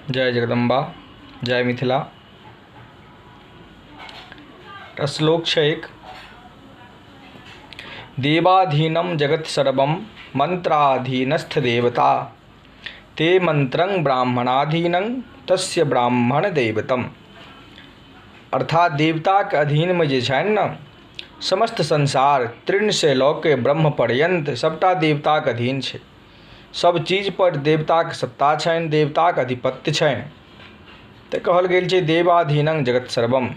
जय जगदम्बा, जय मिथिला। एकटा श्लोक छै एक, देवाधीनं जगत् सर्वं मन्त्राधीनस्थ देवता ते मन्त्रं ब्राह्मणाधीनं तस्य ब्राह्मण दैवतम। अर्थात देवताके अधीनमे जे छनि ने समस्त संसार, तृणसँ लऽ के ब्रह्म पर्यन्त सभटा देवताके अधीन छै। सब चीज पर देवताके सत्ता छनि, देवताके आधिपत्य छनि। तऽ कहल गेल छै देवाधीनं जगत सर्वम।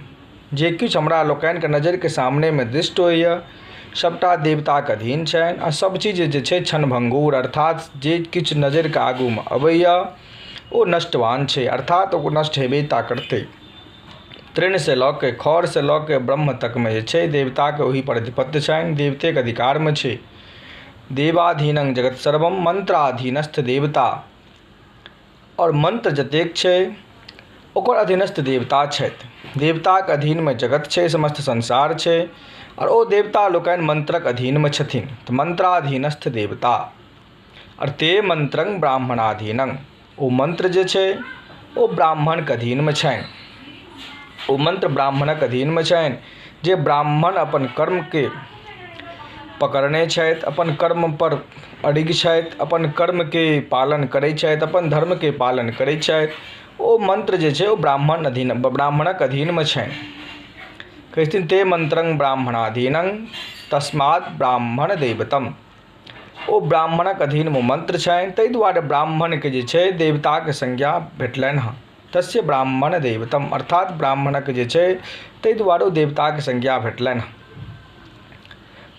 जे किछु हमरा लोकनिके नजरिके सामनेमे दृष्ट होइए सभटा देवताके अधीन छनि आ सभ चीज जे छै क्षणभङ्गुर, अर्थात जे किछु नजरिके आगूमे अबैए ओ नष्टवान छै, अर्थात ओ नष्ट हेबे टा करतै। तृणसँ लऽ के खरसँ लऽ के ब्रह्म तकमे जे छै देवताके ओहि पर आधिपत्य छनि, देवतेके अधिकारमे छै। देवाधीनं जगत सर्वम मन्त्राधीनस्थ देवता, आओर मन्त्र जतेक छै ओकर अधीनस्थ देवता छथि। देवताके अधीनमे जगत छै, समस्त संसार छै, आओर ओ देवता लोकनि मन्त्रक अधीनमे छथिन, तऽ मन्त्राधीनस्थ देवता। आओर ते मन्त्रं ब्राह्मणाधीनं, ओ मन्त्र जे छै ओ ब्राह्मणके अधीनमे छनि, ओ मन्त्र ब्राह्मणक अधीनमे छनि। जे ब्राह्मण अपन कर्मके पकड़ने छथि, अपन कर्मपर अडिग छथि, अपन कर्मके पालन करै छथि, अपन धर्मके पालन करै छथि, ओ मन्त्र जे छै ओ ब्राह्मण अधीन, ब्राह्मणक अधीनमे छनि। कहै छथिन ते मन्त्रं ब्राह्मणाधीनं तस्मात् ब्राह्मण दैवतम। ओ ब्राह्मणक अधीनमे मन्त्र छनि, ताहि दुआरे ब्राह्मणके जे छै देवताके संज्ञा भेटलनि हँ, तस्य ब्राह्मण दैवतम, अर्थात ब्राह्मणक जे छै ताहि दुआरे ओ देवताके संज्ञा भेटलनि हँ।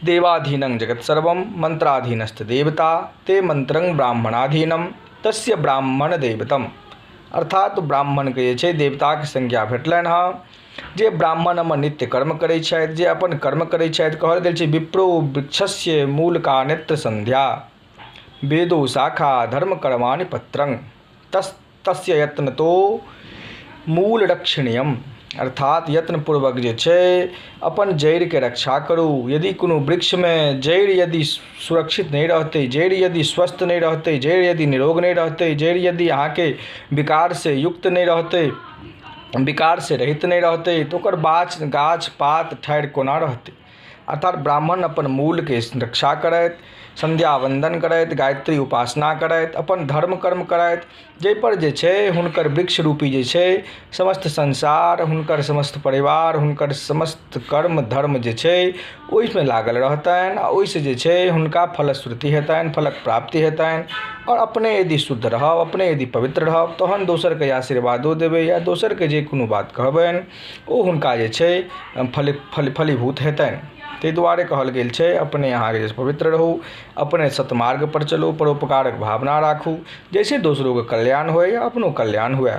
देवाधीनं जगत् सर्वं मन्त्राधीनस्थ देवता ते मन्त्रं ब्राह्मणाधीनं तस्य ब्राह्मण दैवतम। अर्थात ब्राह्मणके जे छै देवताके संज्ञा भेटलनि हँ। जे ब्राह्मण अपन नित्य कर्म करै छथि, जे अपन कर्म करै छथि, कहल गेल छै विप्रो वृक्षस्य मूलकानेत्र संध्या वेदो शाखा धर्म कर्माणि पत्रं तस्य यत्नतो मूल रक्षणीयम। अर्थात यत्नपूर्वक जे छै अपन जड़िके रक्षा करू। यदि कोनो वृक्षमे जड़ि यदि सुरक्षित नहि रहतै, जड़ि यदि स्वस्थ नहि रहतै, जड़ि यदि निरोग नहि रहतै, जड़ि यदि अहाँके विकारसँ युक्त नहि रहतै, विकारसँ रहित नहि रहतै, तऽ ओकर गाछ पात ठाढ़ि कोना रहतै। अर्थात ब्राह्मण अपन मूलके रक्षा करथि, संध्या वंदन करथि, गायत्री उपासना करथि, अपन धर्म कर्म करथि, जाहिपर जे छै हुनकर वृक्ष रूपी जे छै समस्त संसार, हुनकर समस्त परिवार, हुनकर समस्त कर्म धर्म जे छै ओहिमे लागल रहतनि आ ओहिसँ जे छै हुनका फलश्रुति हेतनि, फलक प्राप्ति हेतनि। आओर अपने यदि शुद्ध रहब, अपने यदि पवित्र रहब, तहन दोसरके आशीर्वादो देबै या दोसरके जे कोनो बात कहबनि ओ हुनका जे छै फलीभूत हेतनि। ताहि दुआरे कहल गेल छै अपने अहाँके जे पवित्र रहू, अपने सतमार्ग पर चलू, परोपकारक भावना राखू, जाहिसँ दोसरोके कल्याण होय या अपनो कल्याण हुए।